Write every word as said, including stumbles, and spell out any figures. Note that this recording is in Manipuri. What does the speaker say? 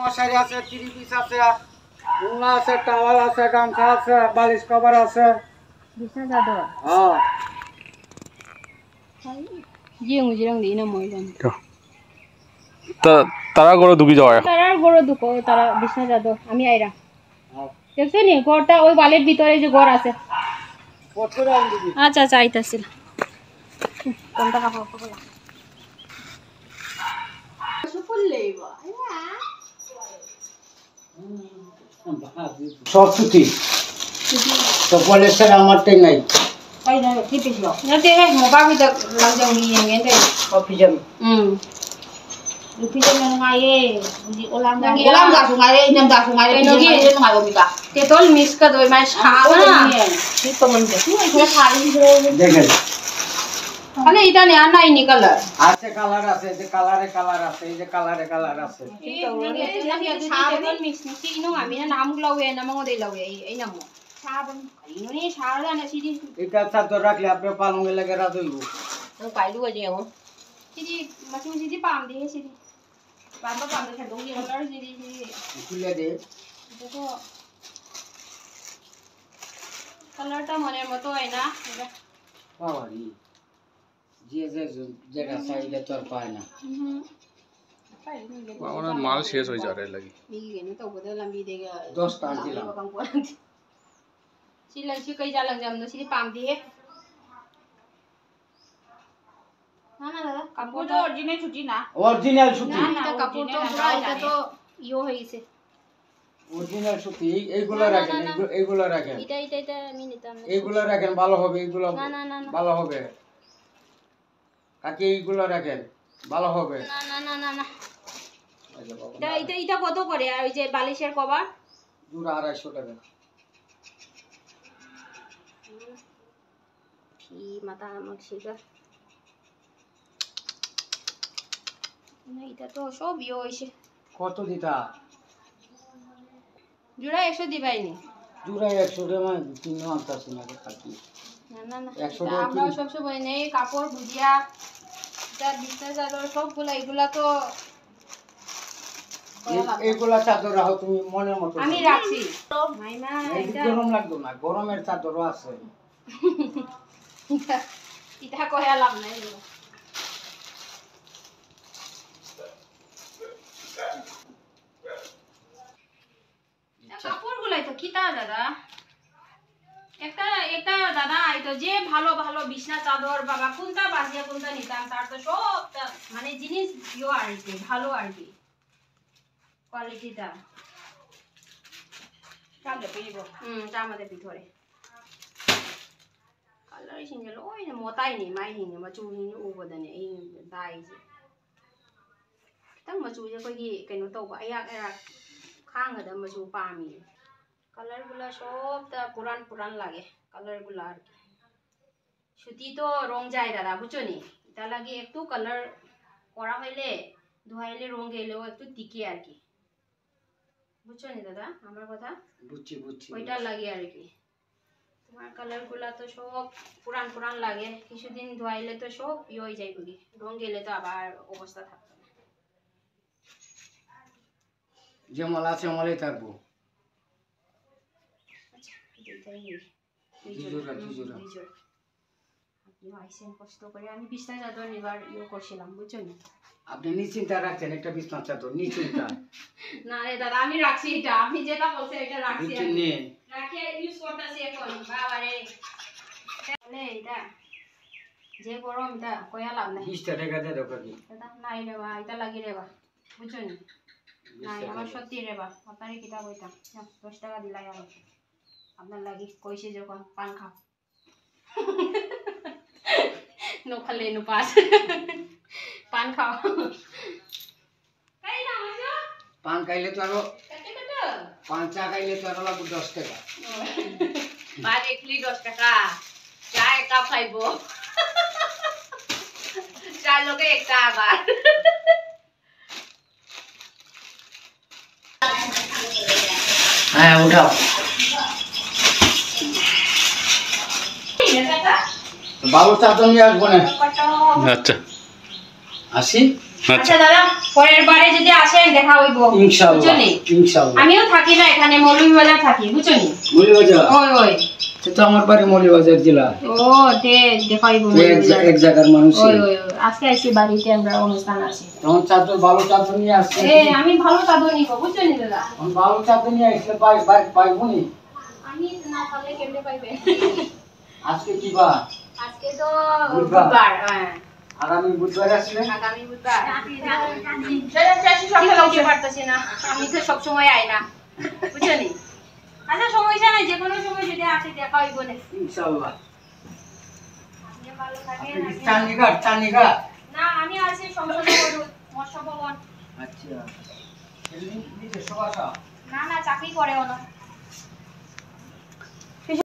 মশারি আছে, থ্রি পিস আছে, ওড়না আছে, টাওয়াল আছে, গামছা আছে, বালিশ কভার আছে। বিছনা চাদর। হ্যাঁ। জিও, মুজিরাং দি ইনা ময়দান। তা তারা ঘরো ঢুকি যাওয়া এখন। তারার ঘরো ঢুকো, তারা বিছনা চাদর, আমি আইরা। দেখছো নি, ঘরটা ওই ওয়ালের ভিতরে যে ঘর আছে। আচ্ছা, আচ্ছা, আইতাছিল। কোনটা কাপড়? সব সুতি। তো পলিস্টার আমারটাই নাই। Nate, mo ba bi da lang jang ni yang ngen de. Kopi jam. Hmm. Kopi jam yang ngai. Di ulang da. Ulang da sungai, inam da sungai. Kopi jam yang ngai mi ka. Te tol mis ka doi mai sa na. Ni to mon de. Ni ko sa ni. দেখেন। মানে এটা নেই, আর নাই নি কালার। আছে কালার আছে, এই যে কালারে কালার আছে, এই যে কালারে কালার আছে। এই সাবান মিস নিছি, ইনো আমি না নাম গুলা ওয়ে না মঙ্গো দেই লাউয়ে, এই নাম। সাবান, ইনো নি সাবান না সিদি। এটা চাদর রাখলে আপনার পালঙ্গে লেগে রাত হইব। তো পাইলু বাজে এখন। সিদি, মাসি সিদি পাম দিয়ে সিদি। পাম পাম দিয়ে খেলো গিয়ে। কালার সিদি, সিদি। খুলে দে। দেখো। কালারটা মনের মতো হয় না। এটা। বাবা রে। যে যে যেটা চাহিদা তো আর পায় না। হুম। আমার মাল শেষ হয়ে যাবে এর লাগি। মিল গেল তো বোধ লম্বি দেগা। দশটা আনছিলাম। সিলাই শিখাই যা লাগ জানো, সিদি পাম দিয়ে। না, না, দাদা, কাপড় তো অরিজিনাল সুতি না। অরিজিনাল সুতি। না, না, এটা কাপড় তো পুরা, এটা তো ইয়ে হয়ে গেছে। অরিজিনাল সুতি, এই- এইগুলো না, না, রাখেন, না, না। এইগু- এইগুলো রাখেন। এটা, এটা, এটা আমি নিতাম না। এইগুলো রাখেন, ভালো হবে, এইগুলো না, না, না, না। ভালো হবে। কাকি, এইগুলো রাখেন, ভালো হবে। না, না, না, না, না। আচ্ছা, বাবা, এটা, না। এটা, এটা কত করে? আর ওই যে বালিশের কভার? জোড়া আড়াইশো টাকা। কি মাথা আমার শিকার। না, এটা তো সব ইয়ে হইছে। কত দিতা? জোড়া একশো দিবাই নি। জোড়া একশো টাকা, মানে তিন আনতাছি না রে কাকি। না, না, না। একশো এটা টাকা আমরা তিন। সবসময় নেই, কাপড় বুঝিয়া, এটা বিছনা চাদর সবগুলা, এগুলা তো এই- এইগুলা চাদর রাখো তুমি মনের মতো। আমি রাখছি। মাইমা, এই এটা গরম লাগতো না, গরমের চাদরও আছে। এটা, এটা কয়া লাভ নাই। কাপড়গুলাই তো কিতা দাদা? একটা, একটা দাদা আইতো, যে ভালো ভালো বিছনা চাদর বাবা, কোনটা বাজিয়া কোনটা নিতাম, তার তো সব তা-, মানে জিনিস ইয়ো আর কি, ভালো আর কি, কোয়ালিটিটা। হুম, তার মধ্যে ভিতরে। Colour ꯁꯤꯡꯁꯦ ꯂꯣꯏꯅ ꯃꯣꯇꯥꯏꯅꯦ, ꯃꯥꯏꯁꯤꯡꯁꯦ ꯃꯆꯨꯁꯤꯡꯁꯦ ꯎꯕꯗꯅꯦ ꯑꯩ ꯗꯥꯏꯁꯦ꯫ ꯈꯤꯇꯪ ꯃꯆꯨꯁꯦ ꯑꯩꯈꯣꯏꯒꯤ ꯀꯩꯅꯣ ꯇꯧꯕ, ꯑꯌꯥꯛ ꯑꯌꯥꯛ ꯈꯥꯡꯒꯗꯕ ꯃꯆꯨ ꯄꯥꯝꯃꯤ꯫ Colourꯒꯨꯂꯥ ꯁꯣꯞꯇ ꯄꯨꯔꯥꯟ ꯄꯨꯔꯥꯟ লাগে, colourꯒꯨꯂꯥ আর কি। সুতি তো রং যায় দাদা, বুঝছো নি? এটা লাগে একটু colour করা হইলে, ধোয়া হইলে রং গেলেও একটু টিকে আর কি। বুঝছো নি দাদা আমার কথা? বুঝছি, বুঝছি, ওইটা বুঝছি। লাগে আর কি। তোমার colourগুলা তো সব পুরান পুরান লাগে, কিছুদিন ধোয়াইলে তো সব ইয়ে হয়ে যায় বুঝি, রং গেলে তো আবার অবস্থা থাকতো না। যে মাল আছে, মালেই থাকবো। আচ্ছা, দুইটাই নেই। দুই দুই জোড়া, জোড়া, দুই হুম, জোড়া। দুই জোড়া। আপনি আইসেন কষ্ট করে, আমি বিছনা চাদর নেবার ইয়ে করছিলাম, বুঝছো নি? আপনি নিশ্চিন্তা রাখছেন একটা বিছনা চাদর, নিশ্চিন্তা। না রে দাদা, আমি রাখছি এটা, আপনি যেটা বলছেন এটা রাখছি বুঝছেন আমি। নি? রাখিয়া ইউজ করতেছি এখন, বাবা রে। তাহলে এটা যে গরম, এটা কয়া লাভ নাই। বিশটা টাকা দিয়ে দরকার কি? এটা নাই রে বা, এটা লাগি রে বা, বুঝছো নি? বিশ নাই, টাকা আমার দিয়ে। সত্যি রে বা, আপনারে কিতা কইতাম? না, দশ টাকা দিলাই আর আপনার লাগি কইছি যখন পান খাও। নোখালে নোপাস। পান খাও। পান খাইলে তো আরো, পান চা খাইলে তো আরো লাগবো দশ টাকা। পান একলি দশ টাকা, চা এক কাপ খাইবো। চা লগে একটা আবার। হ্যাঁ, উঠাও। বাবু, চা তো নিয়ে আসবো না। আচ্ছা। আসি? আচ্ছা। আচ্ছা দাদা, পরের বারে যদি আসেন, দেখা হইব। ইনশাআল্লাহ, বুঝলি? ইনশাআল্লাহ। আমিও থাকি না এখানে, মৌলভীবাজার থাকি, বুঝলি? মৌলভীবাজার? ওই, ওই। সে তো আমার বাড়ি মৌলভীবাজার জেলা। ও, তে দেখা হইব তো এক জা-, মৌলভীবাজার। এক জায়গার মানুষ। ওই, ওই, ওই। আজকে আইছি বাড়িতে, আমরা অনুষ্ঠান আছে। তখন চাদর, ভালো চাদর নিয়ে আসছি। এ, আমি ভালো চাদর নিব, বুঝলি দাদা? আমি ভালো চাদর নিয়ে আসলে পাই, পাই, পাইবো নি? আমি না পারলে কেমনে পাইবে? আজকে কি বার? আজকে তো বুধবার। বুধবার, হ্যাঁ। আগামী বুধবার আসলে? আগামী বুধবার। সেটা চাষি সব ঠিক খেলা উঠতে উঠে। পারতেছি না। আমি তো সব সময় আই না। বুঝছো নি? আচ্ছা, সমস্যা নাই, যে কোনো সময় যদি আসে দেখা হইব না। ইনশাআল্লাহ। আপনি ভালো থাকেন, আপনি কি আমি চান্দিঘাট, চান্দিঘাট? না, আমি আছি সংসদে মজুদ, মৎস্য ভবন। আচ্ছা। এমনি নিজস্ব বাসা? না, না, চাকরি করে ওরা।